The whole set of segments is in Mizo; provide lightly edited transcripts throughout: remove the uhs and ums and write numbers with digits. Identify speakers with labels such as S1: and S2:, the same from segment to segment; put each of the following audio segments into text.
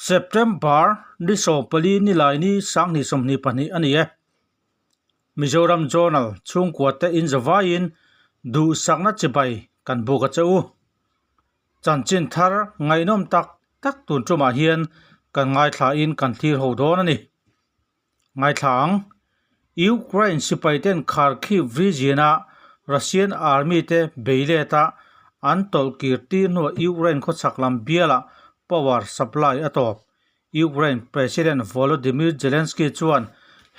S1: September ni 14 nilai ni 2022 a ni e. Mizoram Journal chhungkua te in zavaiin duhsakna chibai kan buk a che u. Chanchin thar ngaihnawm tak tak tun tumah hian kan ngaithlain kan thlir ho dawn a ni. Ngaithla ang. Ukraine sipaiten Kharkiv region-a Russian army te bei leta an tawlh kir tir hnuah Ukraine khawchhak lam bialah power supply a tawp. Ukraine President Volodymyr Zelensky chuan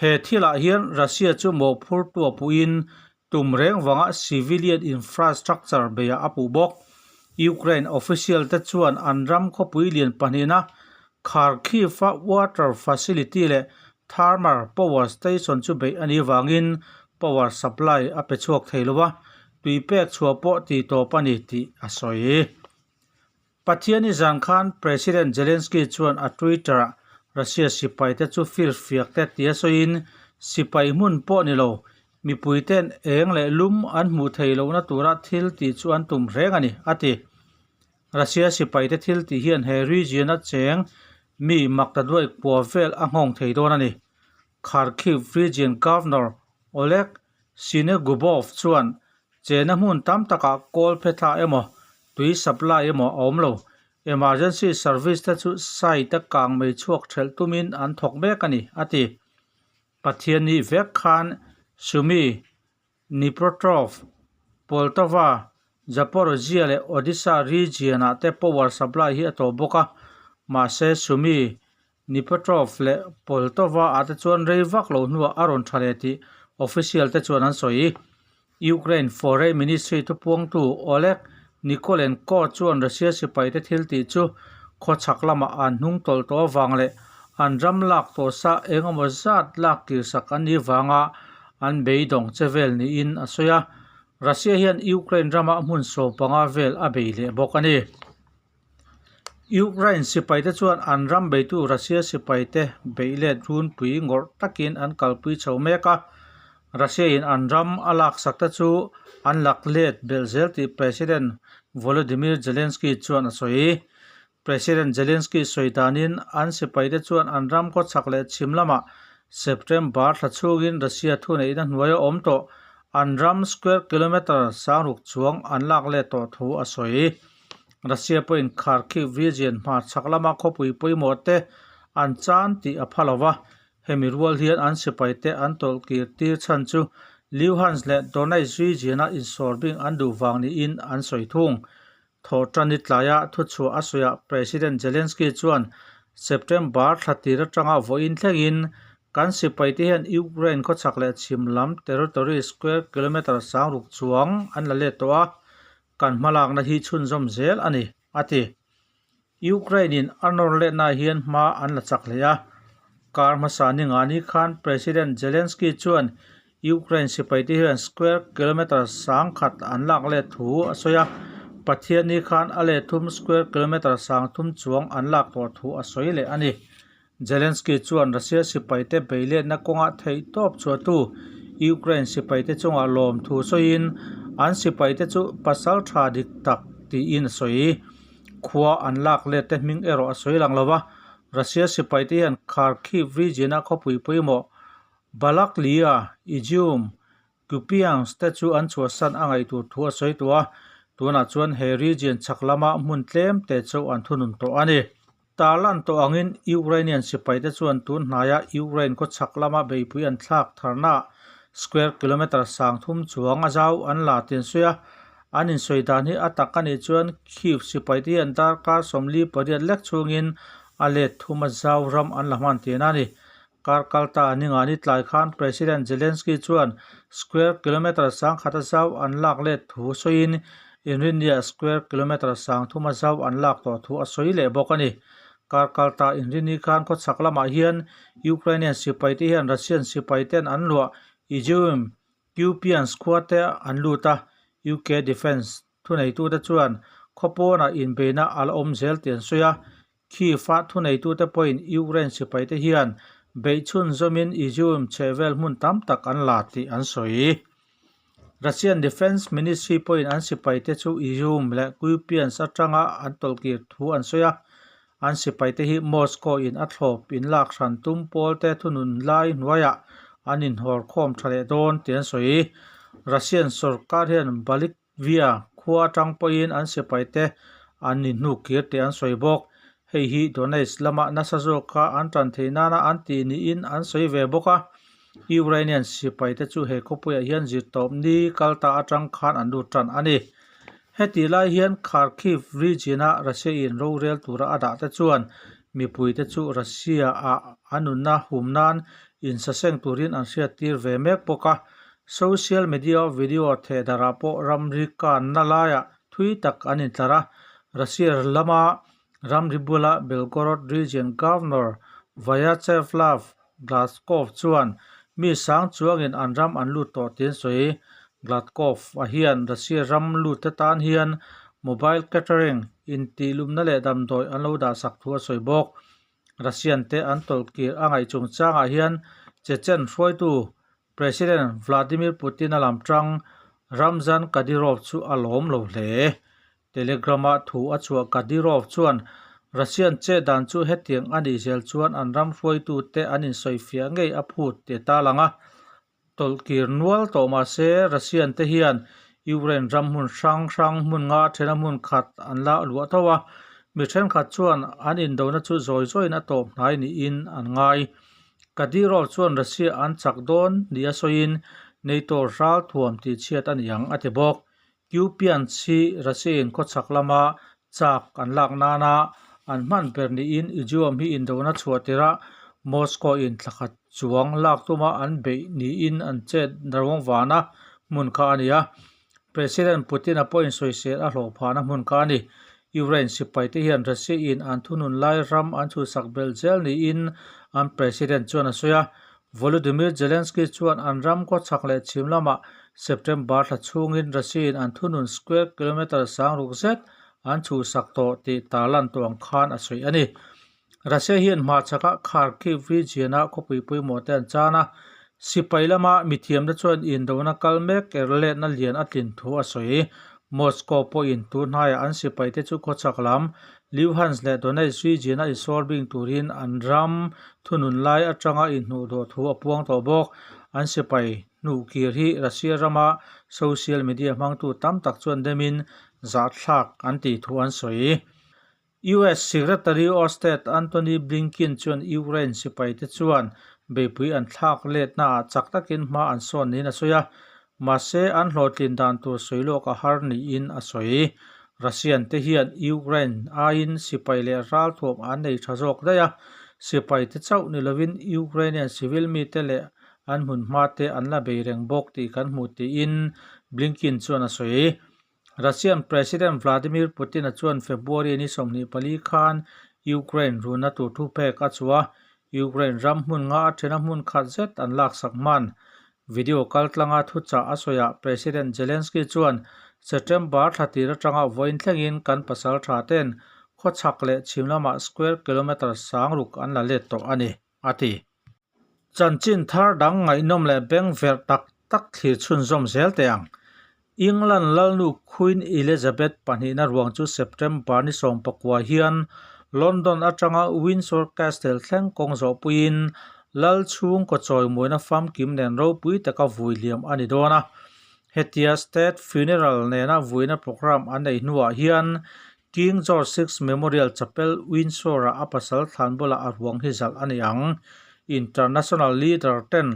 S1: he thilah hian Russia chu mawhphurtu a puhin tum reng vanga civilian infrastructure beiah a puh bawk. Ukraine official te chuan an ram khawpui lian pahnihna Kharkiv-a water facility leh thermal power station chu beih a nih vangin power supply a pe chhuak thei lo a, tui pek chhuah pawh tih tawp a ni tih a sawi. Pathiani zan khan President Zelensky chuan a Twitter-ah Russia sipaite chu firfiak te tia sawiin sipai hmun pawh ni lo, mipuite'n eng leh lum an hmuh thei lohna tura thil tih chu an tum reng a ni, a ti. Russia sipaite thil tih hian he region-a cheng mi maktaduai kua vel a nghawng thei dawn a ni. Kharkiv Region Governor Oleg Sinegubov chuan Chena hmun tam takah kawl phe thla emaw, tui supply emaw a awm lo. Emergency service te chu site a kang mei chhuak thelh tumin an thawk mek a ni, a ti. Pathianni vek khan Sumy, Dnipropetrovsk, Poltava, Zaporozhye leh Odessa region-ah te power supply hi a tawp bawk a, mahse Sumy, Dnipropetrovsk leh Poltava ah te chuan rei vak lo hnuah a rawn tha leh tih official te chuan an sawi. Ukraine Foreign Ministry thupuangtu Oleg Nikolenko chuan Russia sipaite thil tih chu khawchhak lamah an hnung tawlh tawh avang leh an ram lak tawh sa eng emaw zat lak tirsak an nih vanga an beidawng che vel niin a sawi a. Russia hian Ukraine ramah hmun 15 vel a bei leh bawk a ni. Ukraine sipaite chuan an ram beitu Russia sipaite beih let runpui ngawrh takin an kalpui chho mek a, Russia in an ram a laksak te chu an lak let belh zel tih President Volodymyr Zelensky chuan a sawi. President Zelensky sawi danin an sipaite chuan an ram khawchhak leh chhim lamah September thla chhungin Russia thuneihna hnuaia awm tawh an ram square kilometre sangruk chuang an lak let tawh thu a sawi. Russia pawhin Kharkiv region hmarchhak lama khawpui pawimawh te an chan tih a pha lo va, hemi rual hian an sipaite an tawlh kir tir chhan chu Luhansk leh Donetsk region-a insawr bing an duh vang niin an sawi thung. Thawhṭani tlaia thuchhuah a sawiah President Zelensky chuan September thla tir atanga vawiin thlengin kan sipaite hian Ukraine khawchhak leh chhim lam territory square kilometre 6,000 chuang an la let tawh a, Kan hmalakna hi chhunzawm zel a ni, a ti. Ukraine-in a nawr letna hian hma an la chak hle a. Kar hmasa ni nga ni khan President Zelensky chuan Ukraine sipaite hian square kilometre 10,000 an lak let thu a sawi a, Pathianni khan a let thum square kilometre 3,000 chuang an lak tawh thu a sawi leh a ni. Zelensky chuan Russia sipaite beiletna kawngah theihtawp chhuahtu Ukraine sipaite chungah lawm thu sawiin an sipaite chu pasal tha dik tak tiin a sawi. Khua an lak let te hming erawh a sawi lang lo va, Russia sipaite hian Kharkiv region-a khawpui pawimawh Balakliya, Izium, Kupiansk te chu an chhuahsan a ngaih tur thu a sawi tawh a, tunah chuan he region chhak lama hmun tlem te chu an thunun tawh a ni. Tarlan tawh angin Ukrainian sipaite chuan tun hnaia Ukraine khawchhak lama beipui an thlak tharnaah square kilometre 3,000 chuang a zau an la tih an sawi a, an insawi dan hi a tak a nih chuan Kyiv sipaite hian darkar 48 lek chhungin a let thum a zau ram an la hman tihna a ni. Kar kalta ningani tlai khan President Zelensky chuan square kilometre 1,000 a zau an lak let thu sawiin Inrinnia square kilometre 3,000 a zau an lak tawh thu a sawi leh bawk a ni. Kar kalta Inrinni khan khawchhak lamah hian Ukrainian sipaite hian Russian sipaiten an luah Izium, Kupiansk khua te an lut a, UK Defence thuneitute chuan khawpawnah inbeihna a la awm zel tih an sawi a, Kyiv-a thuneitute pawhin Ukraine sipaite hian beih chhunzawmin Izium chhehvel hmun tam tak an la tih an sawi. Russian Defence Ministry pawhin an sipaite chu Izium leh Kupiansk atanga an tawlhkir thu an sawi a. An sipaite hi Moscow in a thlawp in lak hran tum pawlte thunun lai hnuaiah an inhawr khawm tha leh dawn tih an sawi. Russian sorkar hian Balikvia khua atang pawhin an sipaite an inhnukir tih an sawi bawk. Hei hi Donetsk lama nasa zawka an tan theih nana an tih niin an sawi ve bawk a. Ukrainian sipaite chu he khawpuiah hian zirtawp ni kal ta atang khan an lut tan a ni. Hetih lai hian Kharkiv region-a Russia-in rorel tura a dah te chuan mipuite chu Russia-ah a nunna hum nan insaseng turin an hriattir ve mek bawk a. Social media video thehdarah pawh ramri kanna laiah thui tak an intlar a, Russia lama ramri bula Belgorod region governor Vyacheslav Gladkov chuan mi sang chuangin an ram an lut tawh tiin sawi. Gladkov a hian Russia ram lutte tan hian mobile catering, intihlumna leh damdawi an lo dahsak thu a sawi bawk. Russian te an tawlhkir a ngaih chungchangah hian Chechen hruaitu President Vladimir Putin-a lam tang Ramzan Kadyrov chu a lawm lo hle. Telegram-a thu a chhuah Kadyrov chuan Russian che dan chu hetiang a nih zel chuan an ram hruaitute an insawifiah ngei a phut tih a tarlang a. Tawlhkir nual tawh mah se Russian te hian Ukraine ram hmun hrang hrang hmun nga thena hmun khat an la luah tho a, mi thenkhat chuan an indona chu zawi zawiin a tawp hnai niin an ngai. Kadyrov chuan Russia an chak dawn nia sawiin NATO ralthuam tihchhiat a ni ang a ti bawk. Kupiansk hi Russia-in khawchhak lama chak an lak nana an hman ber niin Izium hi indona chhuah tirah Moscow-in thla khat chuang lak tuma an beih niin an chet rawng vana hmun kha a ni a. President Putin-a pawhin sawisel a hlawh phahna hmun kha a ni. Ukraine sipaite hian Russia-in an thunun lai ram an chhuhsak belh zel niin an president chuan a sawi a. Volodymyr Zelensky chuan an ram khawchhak leh chhim lamah September thla chhungin Russia-in an thunun square kilometre sang ruk zet an chhuhsak tawh tih tarlan tawh ang khan a sawi a ni. Russia hian hmarchhakah Kharkiv region-a khawpui pawimawh te an chan a, sipai lama mithiamte chuan indona kal mek erletna lian a tlin thu a sawi. Moscow pawhin tun hnaiah an sipaite chu khawchhak lam Luhansk leh Donetsk region-a insuar bing turin an ram thunun lai atanga inhnuh dawh thu a puang tawh bawk. An sipai hnuhkir hi Russia rama social media hmangtu tam tak chuan demin zahthlak an tih thu an sawi. US Secretary of State Antony Blinken chuan Ukraine sipaite chuan beihpui an thlak letnaah chak takin hma an sawn niin a sawi a. Mahse, an hlawhtlin dan tur sawi lawk a har niin a sawi. Russian te hian Ukraine aiin sipai leh ralthuam an nei tha zawk daih a, sipai te chauh ni lovin Ukrainian civil mite leh an hmunhma te an la bei reng bawk tih kan hmu tiin Blinken chuan a sawi. Russian President Vladimir Putin-a chuan February ni 24 khan Ukraine runa tur thupek a chhuah a, Ukraine ram hmun nga a thena hmun khat zet an laksak hman. Video kaltlanga thuchah a sawiah President Zelensky chuan September thla tir atanga vawiin thlengin kan pasal tha ten khawchhak leh chhim lamah square kilometre sang ruk an la let tawh a ni, a ti. Chanchin thar dang ngaihnawm leh beng verh tak tak thlir chhunzawm zel teh ang. England Lalnu Queen Elizabeth pahnihna ruang chu September ni 19 hian London atanga Windsor Castle thleng kawng zawhpuiin Lal chhungkaw chawimuina famkim nen ropui taka vui liam a ni dawn a. Hetia State Funeral nena vuina programme an nei hnuah hian King George Sixth Memorial Chapel, Windsor-ah a pasal thlan bulah a ruang hi zalh a ni ang. International leader ten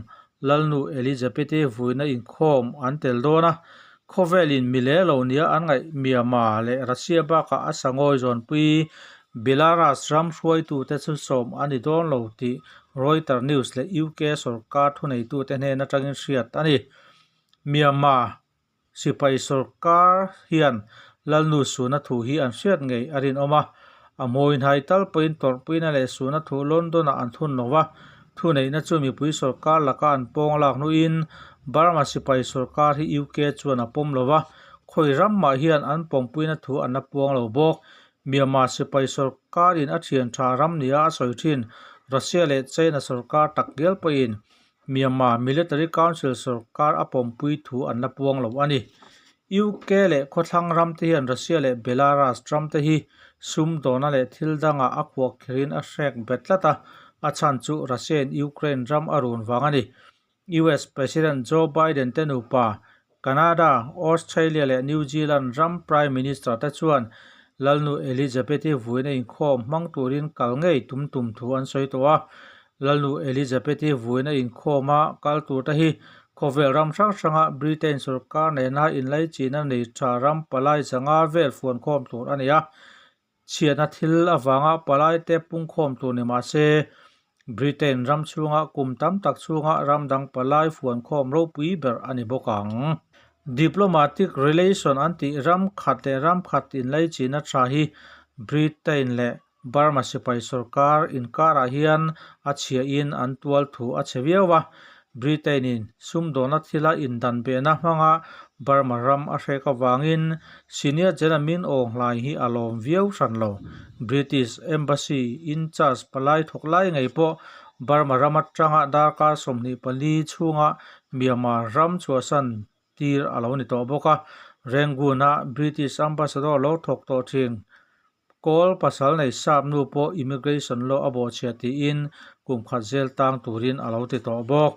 S1: Lalnu Elizabeth-i vuina inkhawm an tel dawn a, khawvelin mi leh lo nia an ngaih Myanmar leh Russia bakah a sangawi zawnpui Belarus ram hruaitute chu sawm a ni dawn lo tih Reuters News leh UK sorkar thuneitute hnen atangin hriat a ni. Myanmar Sipai sorkar hian Lalnu Suna thu hi an hriat ngei a rinawm a, a hmawi hnai tal pawhin tawrhpuina leh Suna thu London-ah an thun lo va, thuneihna chu mipui sorkar laka an pawng lak hnuin Burma sipai sorkar hi UK chuan a pawm lo va, khawi ram mah hian an pawmpuina thu an la puang lo bawk. Myanmar sipai sorkarin a thian tha ram nia a sawi thin Russia leh China sorkar takngial pawhin Myanmar Military Council sorkar a pawmpui thu an la puang lo a ni. UK leh khawthlang ram te hian Russia leh Belarus ram te hi sumdawna leh thil dangah a khuahkhirhin a hrek bet tlat a, a chhan chu Russia-in Ukraine ram a run vang a ni. US President Joe Biden te nupa, Canada, Australia leh New Zealand ram Prime Minister te chuan Lalnu Elizabeth-i vuina inkhawm hmang turin kal ngei tum tum thu an sawi tawh a. Lalnu Elizabeth-i vuina inkhawma kal tur te hi khawvel ram hrang hranga Britain sorkar nena inlaichina nei tha ram palai zanga vel fuankhawm tur a ni a. Chhiatna thil avanga palaite pungkhawm tur ni mah se, Britain ram chhunga kum tam tak chhunga ram dang palai fuankhawm ropui ber a ni bawk ang. Diplomatic relation an tih ram khat leh ram khat inlaichina tha hi Britain leh Burma sipai sorkar inkarah hian a chhiahin an tual thu a chhe viau a, Britain-in sumdawna thila indanbehna hmanga Burma ram a hrek avangin Senior General Min Aung Hlaing hi a lawm viau hran lo. British Embassy in-charge palai thawk lai ngei pawh Burma ram atanga darkar 24 chhunga Myanmar ram chhuahsan tir a lo ni tawh bawk a, Rangoon-a British Ambassador lo thawk tawh thin Kawl pasal nei sap nu pawh immigration law a bawhchhiah tiin kum khat zel tang turin a lo ti tawh bawk.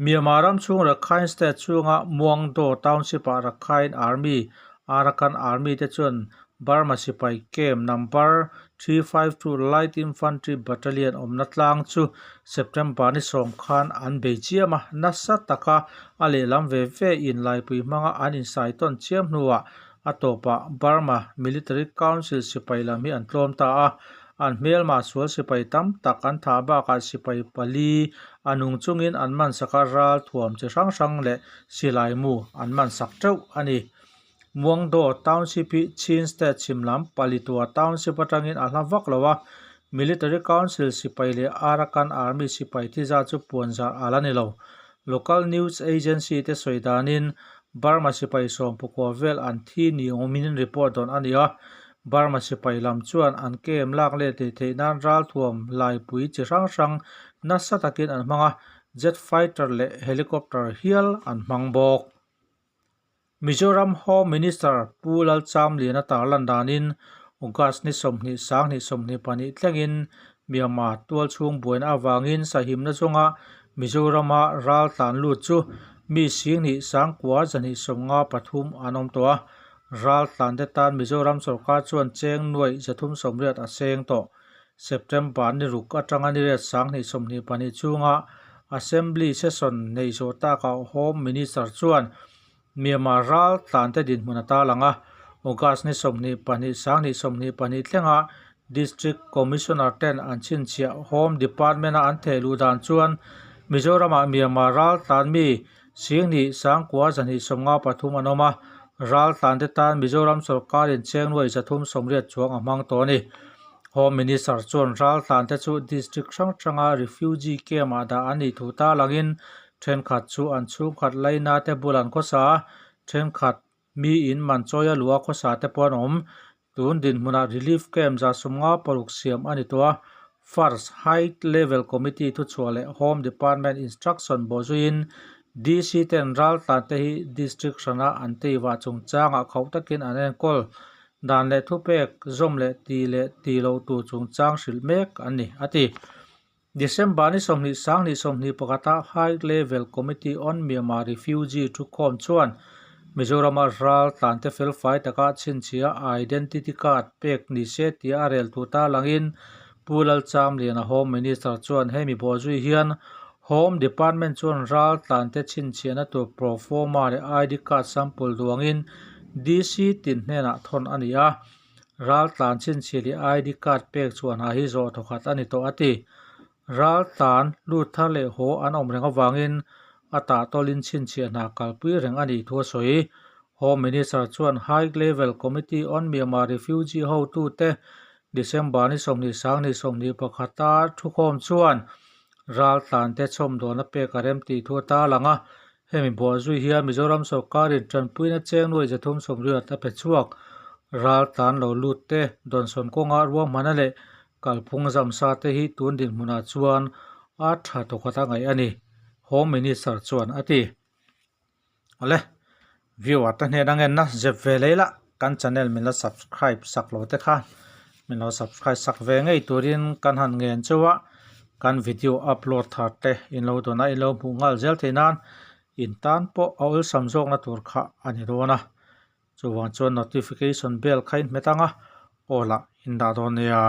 S1: Myanmar ram chhung Rakhine State chhunga Muangdaw Township-ah Rakhine Army, Arakan Army te chuan Burma sipai camp number 352 Light Infantry Battalion awmna tlang chu September ni sawm khan an bei chiam a, nasa taka a lehlam ve ve inlaipui hmanga an insai tawn chiam hnuah A tawpah Burma Military Council sipai lam hi an tlawm ta a, an hmelma sual sipai tam tak an thah bakah sipai pali a nung chungin an mansak a, ral thuam chi hrang hrang leh silai mu an mansak teuh a ni. Muangdaw Township hi Chin State chhim lam Palitua Township atangin a hla vak lo a, Military Council sipai leh Arakan Army sipai thi zat chu puanzar a la ni lo. Local news agency te sawi danin Burma sipai sawmpakua vel an thi ni awmin report dawn a ni a, Burma sipai lam chuan an kem lak let leh theih nan ralthuam laipui chi hrang hrang nasa takin an hmang a, jet fighter leh helicopter hial an hmang bawk. Mizoram Home Minister Pu Lalchamliana tarlan danin August ni 20 sanghnih 22 thlengin Myanmar tualchhung buaina avangin sahimna zawnga Mizorama ral tlan lut chu mi 10 sangkua 253 an awm tawh a, ral tlante tan Mizoram sorkar chuan cheng nuaih 380 a seng tawh. September ni ruk atanga ni riat 10 22 chhunga Assembly session neih zawh takah Home Minister chuan Myanmar ral tlante dinhmun a tarlang a, August ni 22 sang 22 thlenga District Commissioner ten an chhinchhiah Home Department-a an theh luh dan chuan Mizoramah Myanmar ral tlan mi 10 sangkua 253 an awm a, ral tlante tan Mizoram sorkarin cheng nuai 380 chuang a hmang tawh a ni. Home Minister chuan ral tlante chu district hrang hranga refugee camp-ah dah an nih thu tarlangin thenkhat chu an chhungkhat laina te bul an khawsa a, thenkhat mi in man chawi a luh a khawsa te pawh an awm. Tun dinhmunah relief camp 56 siam a ni tawh a, First High Level Committee thuchhuah leh Home Department instruction bawhzuiin DC ten ral tlante hi district hrana an teiva chungchangah khauh takin an enkawl dan leh thupek zawm leh ti leh ti loh tur chungchang hrilh mek an ni, a ti. December ni 20 sang 21 a High Level Committee on Myanmar Refugee thukhawm chuan Mizorama ral tlante felfai taka chhinchhia Identity Card pek ni se tia a rel tur tarlangin Pu Lalchamliana Home Minister chuan hemi bawhzui hian Home Department chuan ral tlante chhinchhiahna tur proforma leh ID card sample duangin DC tin hnenah thawn a ni a. Ral tlan chhinchhiah leh ID card pek chuan ha hi zawh thawkhat a ni tawh a ti. Ral tlan lut thar leh haw an awm reng avangin a tahtawlin chhinchhiah hna kalpui reng a nih thu a sawi. Home Minister chuan High Level Committee on Myanmar Refugee hotute December ni 20 sang ni 21 a thukhawm chuan ral tlante chhawmdawlna pek a rem tih thu a tarlang a. Hemi bawhzui hian Mizoram sorkarin tanpuina cheng nuai 380 a pe chhuak. Ral tlan lo lut te, dawnsawn kawnga ruahmana leh kalphung zamsa te hi tun dinhmunah chuan a tha tawkhat a ngaih a ni, Home Minister chuan a ti. Awle, viewer te hnen a ngenna zep ve lei lah. Kan channel min la subscribe sak lo te kha min lo subscribe sak ve ngei turin kan han ngen cheu a, kan video upload thar te in lo dawn a, in lo hmuh nghal zel theih nan in tan pawh a awlsam zawkna tur kha a ni dawn a. Chuvang chuan notification bell kha in hmet ang a, aw lah in dah dawn nia.